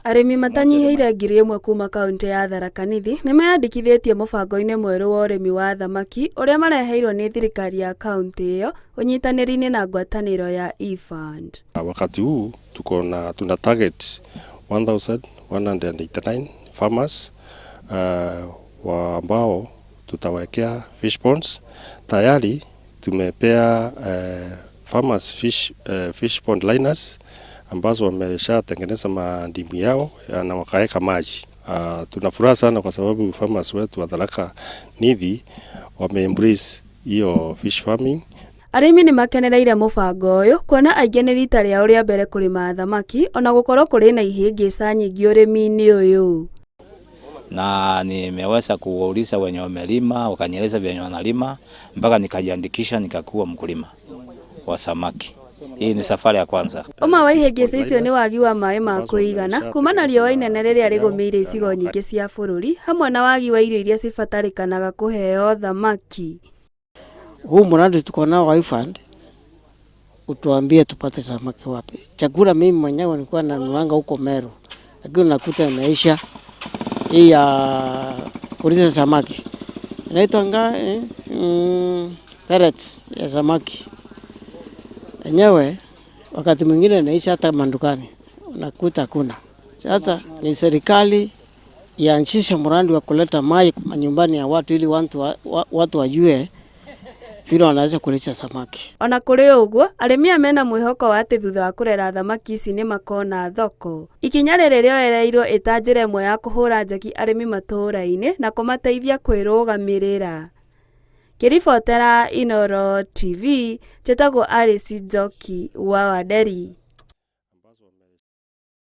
Arĩmi matanyihĩire 1000 kuma kauntĩ ya Tharaka Nithi nĩ meyandĩkithĩtie mũbango-inĩ mwerũ wa ũrĩmi wa thamaki ũrĩa mareheirwo nĩ thirikari ya kauntĩ ĩyo ũnyitanĩri-inĩ na ngwatanĩro ya E-Fund. Wakati huu tuko na tuna target 1189 farmers wa ambao tutawekea fish ponds. Tayari tumepea farmers fish pond liners ambazo wameshatengeneza madimbwi yao na wakaweka maji. Tuna furaha sana kwa sababu farmers wetu wa Tharaka Nithi wame embrace hiyo fish farming. Arĩmi nĩ makenereire mũbango ũyũ kuona aingĩ nĩ rita rĩao rĩa mbere kũrĩma thamaki ona gũkorwo kũrĩ na ihĩngĩca nyingĩ ũrĩmi-inĩ ũyũ. Na nimeweza kuwauliza wenye wamelima, wakanieleza venye wanalima mpaka nikajiandikisha nikakuwa mkulima wa samaki. Hii ni safari ya kwanza. Ũmwe wa ihĩngĩca icio nĩ wagi wa maĩ ma kũigana kumana na riũa inene rĩrĩa rĩgũmĩire icigo nyingĩ cia bũrũri hamwe na wagi wa irio iria cibatarĩkanaga kũheo thamaki. Huu mradi tuko nao wa Fund, utuambie tupate samaki wapi. Chakula mimi mwenyewe nilikuwa nanuanga huko Meru, lakini unakuta imeisha. Hii ya kulisha samaki inaitwa nga pellets ya samaki enyewe, wakati mwingine inaisha hata mandukani unakuta hakuna. Sasa ni serikali ianzishe mradi wa kuleta maji manyumbani ya watu ili watu wajue vile wanaweza kulisha samaki. Ona kũrĩ ũguo, arĩmi aya mena mwĩhoko wa atĩ thutha wa kũrera thamaki ici nĩ makona thoko. Ikinya rĩrĩ rĩoereirwo ĩta njĩra ĩmwe ya kũhũra njeki arĩmi matũũra-inĩ na kũmateithia kwĩrũgamĩrĩra. Ngĩribotera Inooro TV, njĩtagwo Alice Njoki wa Wanderi.